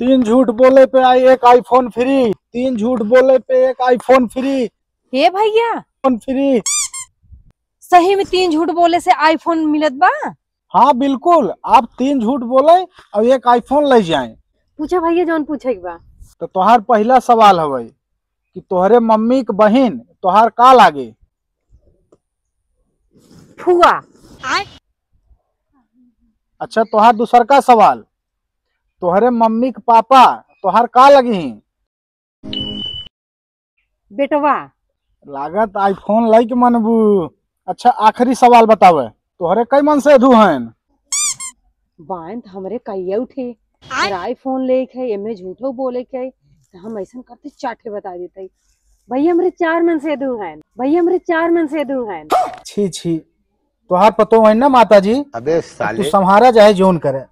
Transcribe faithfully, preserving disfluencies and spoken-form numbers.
तीन झूठ बोले पे आई एक iPhone free, तीन झूठ बोले पे एक iPhone free। हे भैया, फोन फ्री। सही में तीन झूठ बोले से iPhone मिलत बा? हाँ बिल्कुल, आप तीन झूठ बोले और एक iPhone ले जाएं। पूछा भैया, जौन पूछे के बा। तो तोहार पहला सवाल हवे कि तोहरे मम्मी के बहिन तोहार का लागे? फुआ। अच्छा, तोहार दूसर का सवाल, तोहरे मम्मी के पापा तोहार का लगी? बेटवा। लागत iPhone लाइक मनबू। अच्छा, आखिरी सवाल बतावे, तोहरे कई मन से दू हैं? बाइन त हमरे कहिया उठे। अगर iPhone लेके है, एमे झूठो बोले के है, तो हम ऐसन करते चार ठे बता देते। भैया, हमरे चार मन से दू हैं। भैया, हमरे चार मन से दू हैं। छी, छी, तोहार पतो है ना माता जी। अबे अब तू साले। संभारा चाहे जोन करे।